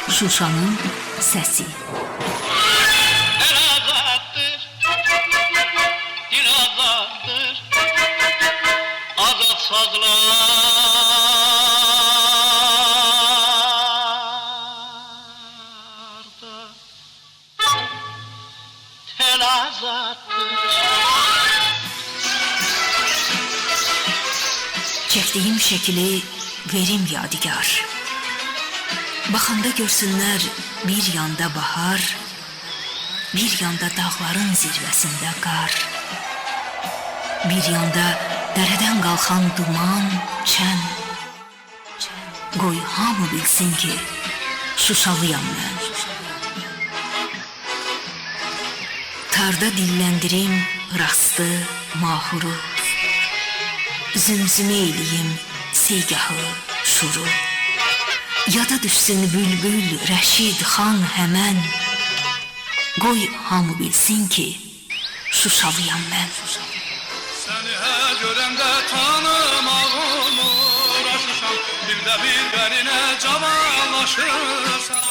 Şuşanın səsi. El azaddır, dil azaddır, azad sazlarda tel azaddır. Çəkdiyim şəkili verim yadigar. Baxanda görsünlər bir yanda bahar, bir yanda dağların zirvəsində qar. Bir yanda dərədən qalxan duman, çən. Qoy hamı bilsin ki, Şuşalıyam mən. Tarda dilləndirim rastı, mahuru. Zümzümə eləyim segahı, şuru. Yada düşsün bülbül, Rəşid xan həmən. Qoy hamı bilsin ki, Şuşalıyam mən. Səni hər görəndə tanımaq olmur Şuşam, bir də bir bərinə cavanlaşırsan.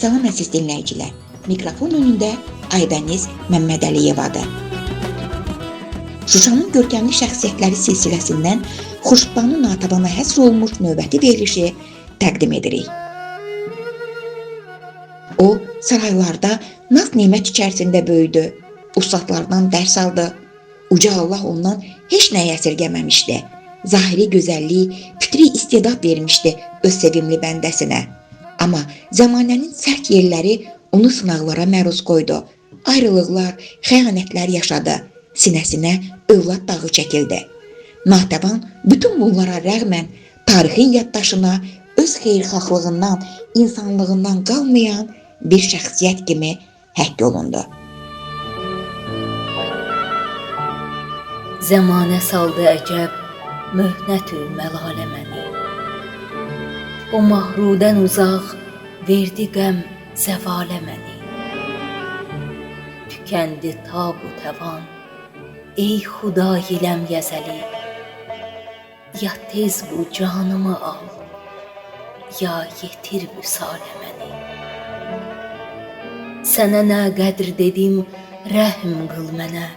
Salam əziz dinləyicilər. Mikrofon önündə Aybəniz Məmmədəliyevadır. Şuşanın görkəmli şəxsiyyətləri silsiləsindən Xurşudbanu Natavana həsr olunmuş növbəti verilişi təqdim edirik. O, saraylarda naz-nemət içərisində böyüdü. Ustadlardan dərs aldı. Uca Allah ondan heç nəyi əsirgəməmişdi. Zahiri gözəllik, fitri istedad vermişdi öz sevimli bəndəsinə. Amma zəmanənin sərt yerləri onu sınaqlara məruz qoydu. Ayrılıqlar, xəyanətlər yaşadı. Sinəsinə övlad dağı çəkildi. Natəvan bütün bunlara rəğmən tarixin yaddaşına öz xeyirxahlığından, insanlığından qalmayan bir şəxsiyyət kimi həkk olundu. Zəmanə saldı əcəb möhnətü məlalə məni. O mahrudən uzaq verdi qəm zəvalə məni. Tükəndi tab u təvan, ey Xuday ləm yəzəli. Ya tez bu canımı al, ya yetir vüsalə məni. Sənə nə qədr dedim, rəhm qıl mənə,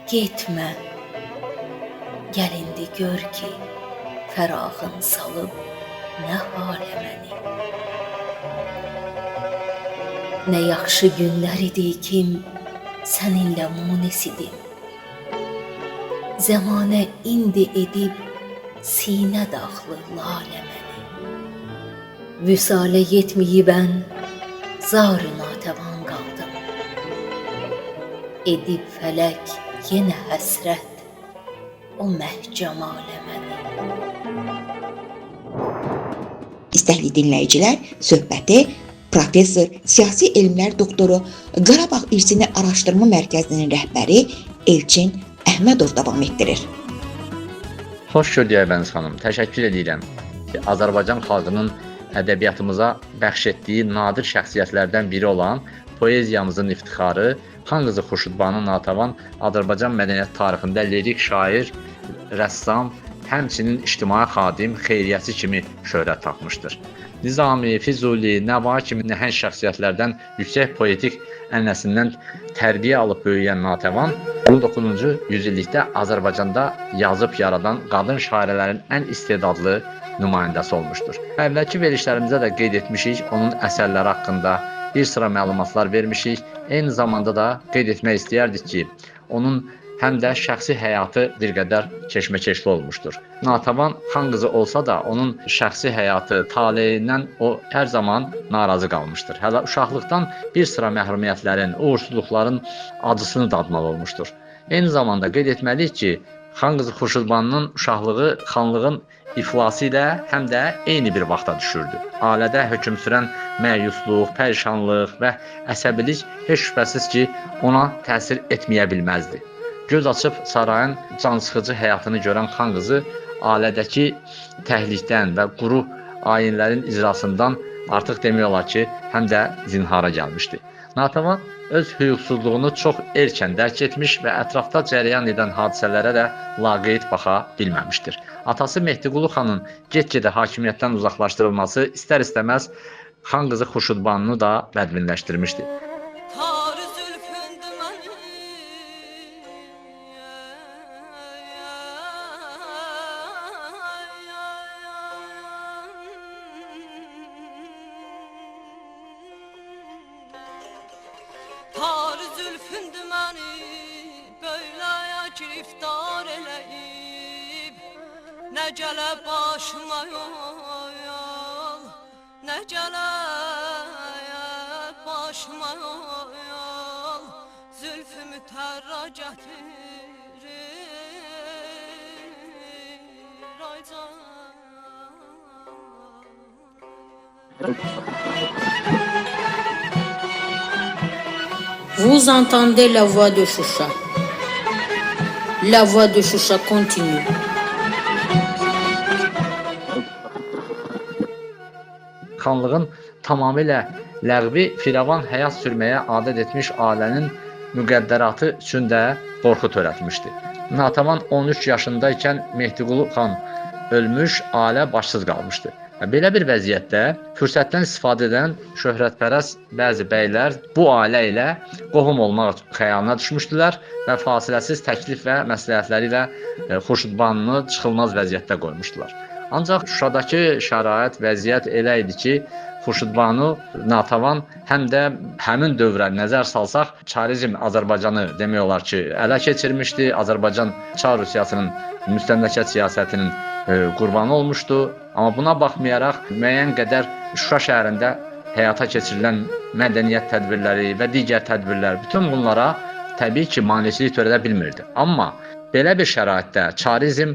getmə. Gəl indi gör ki, fərağın salıb nə halə məni. Nə yaxşı günlər idi kim səninlə munis idim. Zəmanə indi edib sinə dağlı lalə məni. Vüsalə yetməyibən zar-ı natəvan qaldım. Edib fələk yenə həsrət o məhcəmalə məni. İstəkli dinləyicilər, söhbəti professor, siyasi elmlər doktoru, Qarabağ İrsini Araşdırma Mərkəzinin rəhbəri Elçin Əhmədov davam etdirir. Xoş gördük Aybəniz xanım. Təşəkkür edirəm. Azərbaycan xalqının ədəbiyyatımıza bəxş etdiyi nadir şəxsiyyətlərdən biri olan poeziyamızın iftixarı xan qızı Xurşudbanu Natəvan Azərbaycan mədəniyyət tarixində lirik şair, rəssam, həmçinin ictimai xadim, xeyriyyəçi kimi şöhrət tapmışdır. Nizami, Füzuli, Nəvai kimi nəhəng şəxsiyyətlərdən yüksək poetik ənənəsindən tərbiyə alıb böyüyən Natəvan 19-cu yüzillikdə Azərbaycanda yazıb yaradan qadın şairələrin ən istedadlı nümayəndəsi olmuşdur. Əvvəlki verilişlərimizdə də qeyd etmişik, onun əsərləri haqqında bir sıra məlumatlar vermişik. Eyni zamanda da qeyd etmək istəyərdik ki, onun həm də şəxsi həyatı bir qədər keşməkeşli olmuşdur. Natəvan xan qızı olsa da onun şəxsi həyatı, taleyindən o hər zaman narazı qalmışdır. Hələ uşaqlıqdan bir sıra məhrumiyyətlərin, uğursuzluqların acısını dadmalı olmuşdur. Eyni zamanda qeyd etməliyik ki, xan qızı Xurşudbanının uşaqlığı xanlığın iflası ilə həm də eyni bir vaxta düşürdü. Ailədə hökm sürən məyusluq, pərişanlıq və əsəbilik heç şübhəsiz ki, ona təsir etməyə bilməzdi. Göz açıb sarayın cansıxıcı həyatını görən xan qızı ailədəki təhlikdən və quru ayinlərin icrasından artıq demək olar ki, həm də zinhara gəlmişdi. Natəvan öz hüquqsuzluğunu çox erkən dərk etmiş və ətrafda cərəyan edən hadisələrə də laqeyd baxa bilməmişdir. Atası Mehdiqulu xanın get-gedə hakimiyyətdən uzaqlaşdırılması istər-istəməz xan qızı Xurşudbanunu da bədbinləşdirmişdi. Tar zülfündü məni böyləyə giriftar eləyib. Nə gələ başıma yol, nə gələ başıma yol, zülfümü tərra gətirir aycan. Vous entendez la voix de Shusha. La voix de Shusha continue. Xanlığın tamamilə ləğvi firavan həyat sürməyə adət etmiş ailənin müqəddəratı üçün də qorxu törətmişdi. Natavan 13 yaşında ikən Mehdiqulu xan ölmüş, ailə başsız qalmışdı. Belə bir vəziyyətdə fürsətdən istifadə edən şöhrətpərəst bəzi bəylər bu ailə ilə qohum olmaq xəyalına düşmüşdülər və fasiləsiz təklif və məsləhətləri ilə Xurşudbanunu çıxılmaz vəziyyətdə qoymuşdular. Ancaq Şuşadakı şərait, vəziyyət elə idi ki, Xurşudbanu Natavan həm də həmin dövrə nəzər salsaq, Çarizm Azərbaycanı demək olar ki, ələ keçirmişdi. Azərbaycan Çar Rusiyasının müstəmləkə siyasətinin qurbanı olmuşdu. Amma buna baxmayaraq müəyyən qədər Şuşa şəhərində həyata keçirilən mədəniyyət tədbirləri və digər tədbirlər, bütün bunlara təbii ki, maneçilik törədə bilmirdi. Amma belə bir şəraitdə Çarizm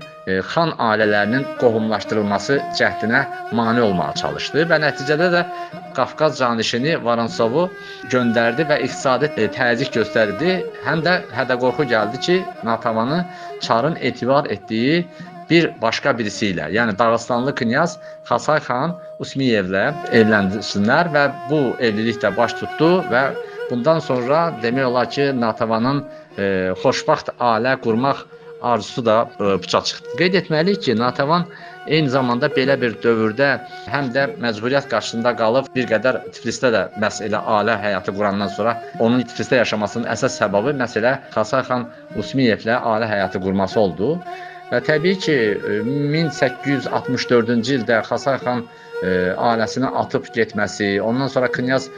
xan ailələrinin qohumlaşdırılması cəhdinə mane olmağa çalışdı və nəticədə də Qafqaz canişini Voronsovu göndərdi və iqtisadi təzyiq göstərdi. Həm də hədə-qorxu gəldi ki, Natavanı Çarın etibar etdiyi bir başqa birisi ilə, yəni Dağıstanlı knyaz Xasay xan Usmiyevlə evləndirsinlər və bu evlilik də baş tutdu və bundan sonra demək olar ki, Natavanın xoşbəxt ailə qurmaq arzusu da puça çıxdı. Qeyd etməliyik ki, Natavan eyni zamanda belə bir dövrdə həm də məcburiyyət qarşısında qalıb bir qədər Tiflisdə də məhz elə ailə həyatı qurandan sonra onun Tiflisdə yaşamasının əsas səbəbi məhz elə Xasay xan Usmiyevlə ailə həyatı qurması oldu. Və təbii ki, 1864-cü ildə Xasay xan ailəsini atıb getməsi, ondan sonra knyaz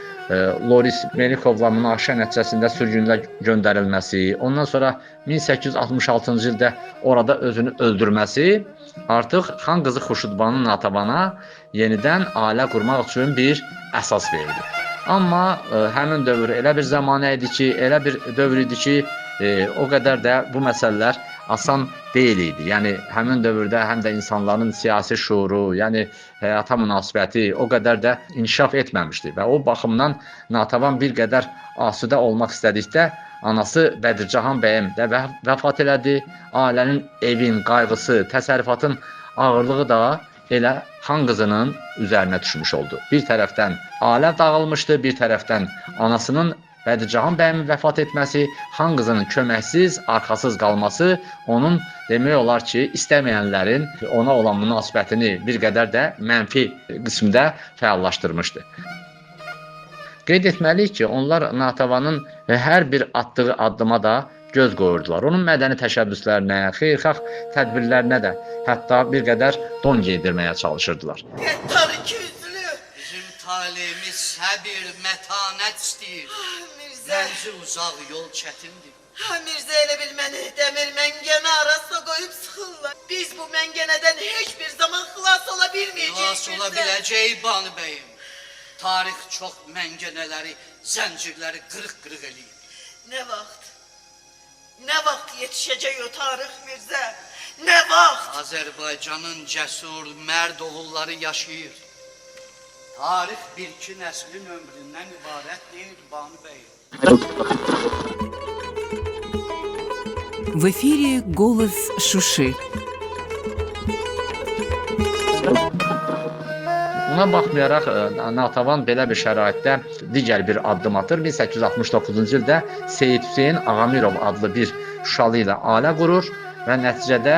Loris Melikovla münaqişə nəticəsində sürgünlə göndərilməsi, ondan sonra 1866-cı ildə orada özünü öldürməsi artıq xan qızı Xurşudbanu Natavana yenidən ailə qurmaq üçün bir əsas verdi. Amma həmin dövr elə bir zəmanə idi ki, elə bir dövr idi ki, o qədər də bu məsələlər asan deyil idi. Yəni həmin dövrdə həm də insanların siyasi şuuru, yəni həyata münasibəti o qədər də inkişaf etməmişdi və o baxımdan Natavan bir qədər asudə olmaq istədikdə anası Bədircahan bəyim də vəfat elədi. Ailənin evin qayğısı, təsərrüfatın ağırlığı da elə xan qızının üzərinə düşmüş oldu. Bir tərəfdən ailə dağılmışdı, bir tərəfdən anasının Bədircahan bəyimin vəfat etməsi, xan qızının köməksiz, arxasız qalması onun demək olar ki, istəməyənlərin ona olan münasibətini bir qədər də mənfi qismdə fəallaşdırmışdı. Qeyd etməliyik ki, onlar Natavanın hər bir atdığı addıma da göz qoyurdular. Onun mədəni təşəbbüslərinə, xeyirxah tədbirlərinə də hətta bir qədər don geydirməyə çalışırdılar. Qəddar ikiyüzlü! Bizim taleyimiz səbir, mətanət istəyir. Mirzə! Mənzil uzaq, yol çətindir. Mirzə elə bil məni dəmir məngənə arasına qoyub sıxırlar. Biz bu məngənədən heç bir zaman xilas ola bilməyəcəyik. Xilas ola biləcəyik Banu bəyim. Tarix çox məngənələri, zəncirləri qırıq-qırıq eləyib. Nə vaxt? Nə vaxt yetişəcək o tarix Mirzə? Nə vaxt? Azərbaycanın cəsur, mərd oğulları yaşayır. Tarix bir-iki nəslin ömründən ibarət deyil Banu bəyim. В эфире «Голос Шуши». Buna baxmayaraq Natavan belə bir şəraitdə digər bir addım atır. 1869-cu ildə Seyid Hüseyn Ağamirov adlı bir Şuşalı ilə ailə qurur Və nəticədə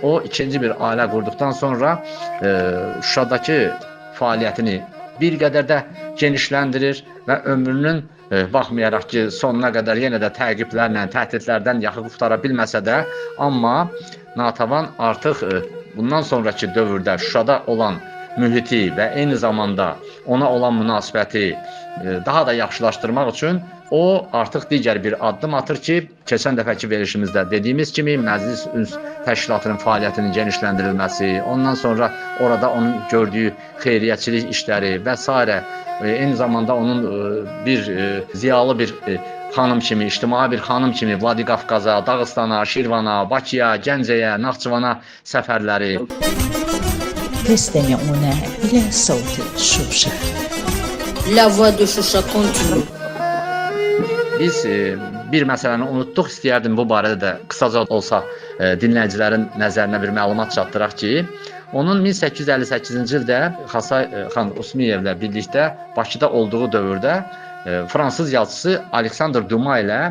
o ikinci bir ailə qurduqdan sonra Şuşadakı fəaliyyətini bir qədər də genişləndirir və ömrünün baxmayaraq ki, sonuna qədər yenə də təqiblərlə, təhdidlərdən yaxı qurtara bilməsə də, amma Natəvan artıq bundan sonraki dövrdə Şuşada olan mühiti və eyni zamanda ona olan münasibəti daha da yaxşılaşdırmaq üçün o artıq digər bir addım atır ki, keçən dəfəki verilişimizdə dediyimiz kimi Məclis Üns Təşkilatının fəaliyyətinin genişləndirilməsi, ondan sonra orada onun gördüyü xeyriyyəçilik işləri və sairə, eyni zamanda onun bir ziyalı bir xanım kimi, ictimai bir xanım kimi Vladikavkaza, Dağıstana, Şirvana, Bakıya, Gəncəyə, Naxçıvana səfərləri. تستمعون إلى صوت شوشة. La voix de Shusha continue. Biz bir məsələni unutduq, istəyərdim bu barədə də qısaca olsa dinləyicilərin nəzərinə bir məlumat çatdıraq ki, onun 1858-ci ildə Xasay xan Usmiyevlə birlikdə Bakıda olduğu dövrdə fransız yazıçısı Aleksandr Duma ilə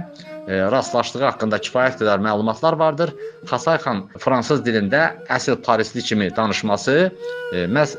rastlaşdığı haqqında kifayət qədər məlumatlar vardır. Xasay xan fransız dilində əsl parisli kimi danışması məhz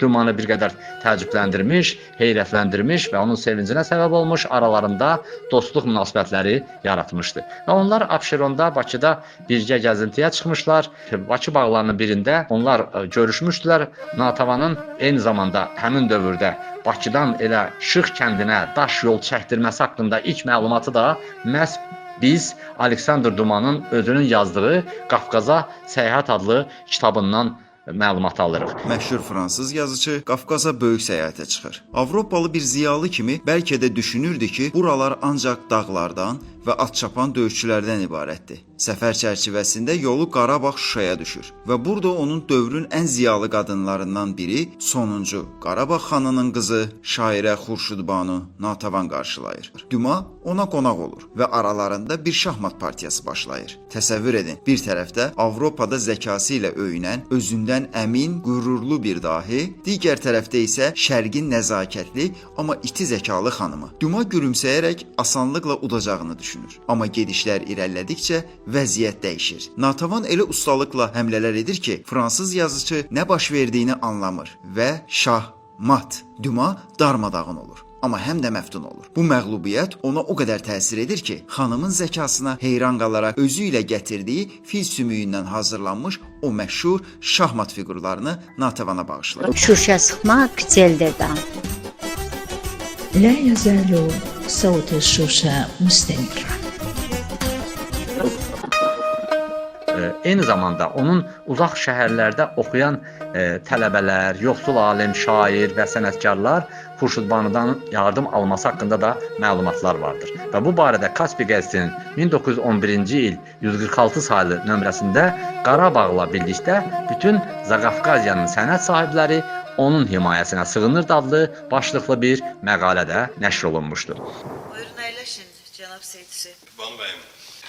Dumanı bir qədər təəccübləndirmiş, heyrətləndirmiş və onun sevincinə səbəb olmuş, aralarında dostluq münasibətləri yaratmışdı. Və onlar Abşeronda, Bakıda birgə gəzintiyə çıxmışlar. Bakı bağlarının birində onlar görüşmüşdülər. Natəvanın eyni zamanda həmin dövrdə Bakıdan elə Şıx kəndinə daş yol çəkdirməsi haqqında ilk məlumatı da məhz biz Aleksandr Dumanın özünün yazdığı Qafqaza Səyahət adlı kitabından məlumat alırıq. Məşhur fransız yazıçı Qafqaza böyük səyahətə çıxır. Avropalı bir ziyalı kimi bəlkə də düşünürdü ki, buralar ancaq dağlardan və at çapan döyüşçülərdən ibarətdir. Səfər çərçivəsində yolu Qarabağ Şuşaya düşür və burada onun dövrün ən ziyalı qadınlarından biri, sonuncu Qarabağ xanının qızı şairə Xurşudbanu Natəvan qarşılayır. Düma ona qonaq olur və aralarında bir şahmat partiyası başlayır. Təsəvvür edin, bir tərəfdə Avropada zəkası ilə öyünən, özündən əmin, qürurlu bir dahi, digər tərəfdə isə şərqin nəzakətli, amma iti zəkalı xanımı. Düma gülümsəyərək asanlıqla udacağını düşünür. Amma gedişlər irəlilədikcə vəziyyət dəyişir. Natəvan elə ustalıqla həmlələr edir ki, fransız yazıçı nə baş verdiyini anlamır və şah mat. Düma darmadağın olur, amma həm də məftun olur. Bu məğlubiyyət ona o qədər təsir edir ki, xanımın zəkasına heyran qalaraq özü ilə gətirdiyi fil sümüyündən hazırlanmış o məşhur şahmat fiqurlarını Natəvana bağışlayır. Şuşa sıxmaq güzeldir. لا يزال صوت الشوشة مستمرا. Eyni zamanda onun uzaq şəhərlərdə oxuyan tələbələr, yoxsul alim, şair və sənətkarlar Xurşudbanudan yardım alması haqqında da məlumatlar vardır. Və bu barədə Kaspi qəzetinin 1911-ci il 146 saylı nömrəsində Qarabağla birlikdə bütün Zaqafqaziyanın sənət sahibləri onun himayəsinə sığınırdı adlı başlıqlı bir məqalə də nəşr olunmuşdur. Buyurun əyləşin, cənab Seyid Hüseyn. Banu bəyim,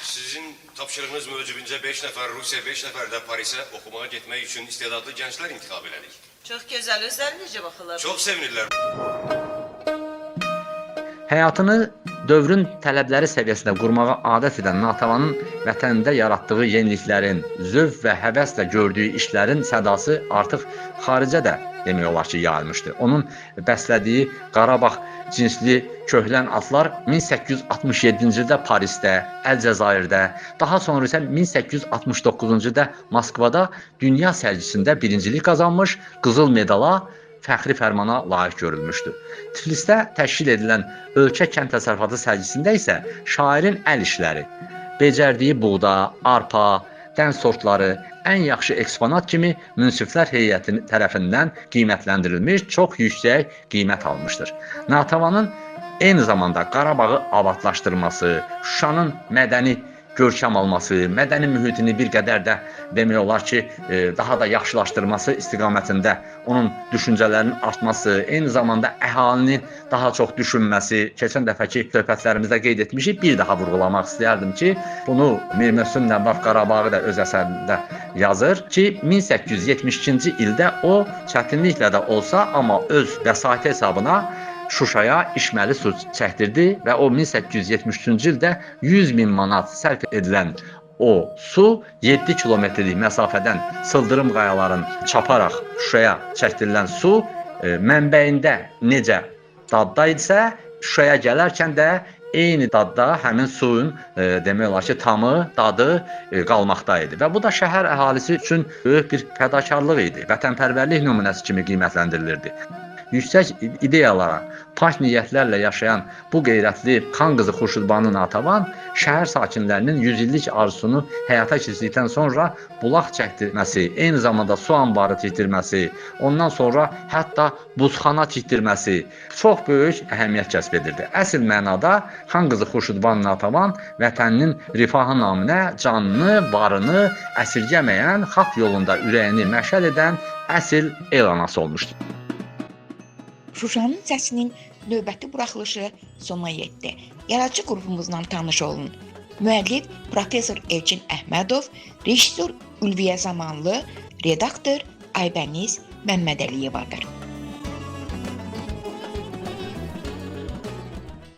sizin tapşırığınız möcübüncə 5 nəfər Rusiya, 5 nəfər də Parisə oxumağa getmək üçün istedadlı gənclər intixab elədik. Çox gözəl, özləri necə baxırlar? Çox sevinirlər. Həyatını dövrün tələbləri səviyyəsində qurmağa adət edən Natəvanın vətənində yaratdığı yeniliklərin, zövq və həvəslə gördüyü işlərin sədası artıq xaricə də demək olar ki, yayılmışdı. Onun bəslədiyi Qarabağ cinsli köhlən atlar 1867-ci ildə Parisdə, Əlcəzairdə, daha sonra isə 1869-cu ildə Moskvada dünya sərgisində birincilik qazanmış, qızıl medala, fəxri fərmana layiq görülmüşdü. Tiflisdə təşkil edilən ölkə kənd təsərrüfatı sərgisində isə şairin əl işləri, becərdiyi buğda, arpa, dən sortları ən yaxşı eksponat kimi münsiflər heyəti tərəfindən qiymətləndirilmiş, çox yüksək qiymət almışdır. Natəvanın eyni zamanda Qarabağı abadlaşdırması, Şuşanın mədəni görkəm alması, mədəni mühitini bir qədər də demək olar ki, daha da yaxşılaşdırması istiqamətində onun düşüncələrinin artması, eyni zamanda əhalinin daha çox düşünməsi, keçən dəfəki söhbətlərimizdə qeyd etmişik, bir daha vurğulamaq istəyərdim ki, bunu Mir Möhsün Nəvvab Qarabağı da öz əsərində yazır ki, 1872-ci ildə o çətinliklə də olsa, amma öz vəsaiti hesabına Şuşaya içməli su çəkdirdi və o 1873-cü ildə 100 min manat sərf edilən o su 7 kilometrlik məsafədən sıldırım qayaların çaparaq Şuşaya çəkdirilən su mənbəyində necə dadda idisə, Şuşaya gələrkən də eyni dadda həmin suyun demək olar ki, tamı, dadı qalmaqda idi. Və bu da şəhər əhalisi üçün böyük bir fədakarlıq idi. Vətənpərvərlik nümunəsi kimi qiymətləndirilirdi. Yüksək ideyalara, pak niyyətlərlə yaşayan bu qeyrətli xan qızı Xurşudbanu Natavan şəhər sakinlərinin 100 illik arzusunu həyata keçirdikdən sonra bulaq çəkdirməsi, eyni zamanda su anbarı tikdirməsi, ondan sonra hətta buzxana tikdirməsi çox böyük əhəmiyyət kəsb edirdi. Əsl mənada xan qızı Xurşudbanu Natavan vətəninin rifahı naminə canını, varını əsirgəməyən, xalq yolunda ürəyini məşəl edən əsl el anası olmuşdur. Şuşanın səsinin növbəti buraxılışı sona yetdi. Yaradıcı qrupumuzla tanış olun. Müəllif professor Elçin Əhmədov, rejissor Ülviyə Zamanlı, redaktor Aybəniz Məmmədəliyevadır.